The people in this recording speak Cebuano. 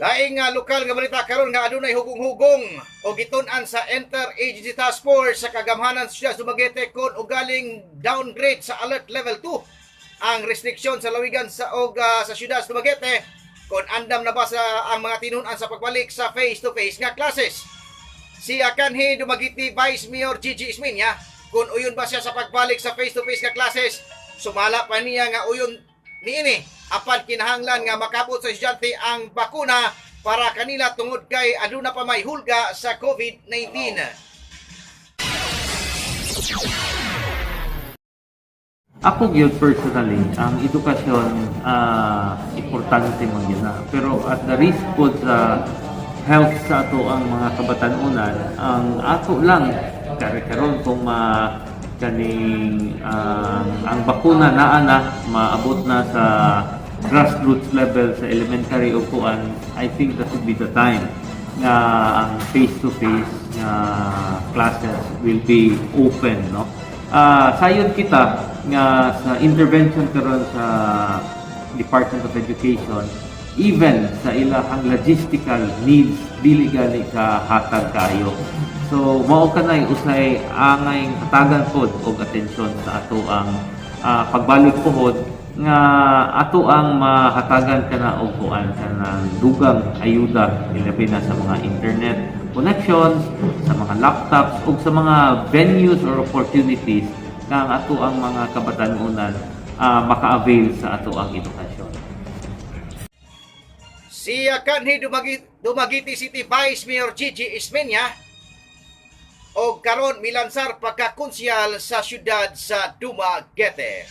Laing nga lokal nga balita karon nga adunay hugong-hugong o gitun-an sa Inter-Agency Task Force sa kagamhanan sa siyudad sa Dumaguete kon ugaling downgrade sa alert level 2 ang restriksyon sa lawigan sa og sa siyudad sa Dumaguete kon andam na ba sa ang mga tinun-an sa pagbalik sa face-to-face nga classes. Si kanhi Dumaguete Vice Mayor Gigi Isminia kung uyon ba siya sa pagbalik sa face-to-face nga classes, sumala pa niya nga uyon niini apan kinahanglan nga makabot sa estudyante ang bakuna para kanila tungod kay aduna pa may hulga sa COVID-19. Ako gyud personally, ang edukasyon importante man gyud na. Pero at the risk pod sa health sa ato ang mga kabatan-unan, ang ato lang kare karon kung ma kaning ang bakuna naa na, maabot na sa grassroots level sa elementary o kuan, I think that would be the time nga ang face-to-face nga classes will be open, no? Sayod kita nga sa intervention karon sa Department of Education, even sa ilahang logistical needs, dili gani ka hatag kayo. So mao kanay usay angay hatagan pod og atensyon sa ato ang pagbalik pohod nga ato ang mahatagan kana og kuan, kanang dugang ayuda, ilabi na sa mga internet connections, sa mga laptops ug sa mga venues or opportunities nga ang ato ang mga kabatan-unan maka-avail sa ato ang edukasyon. Si kanhi Dumaguete City Vice Mayor Gigi Ismenia og karon milansar pagkakonsyal sa siyudad sa Dumaguete.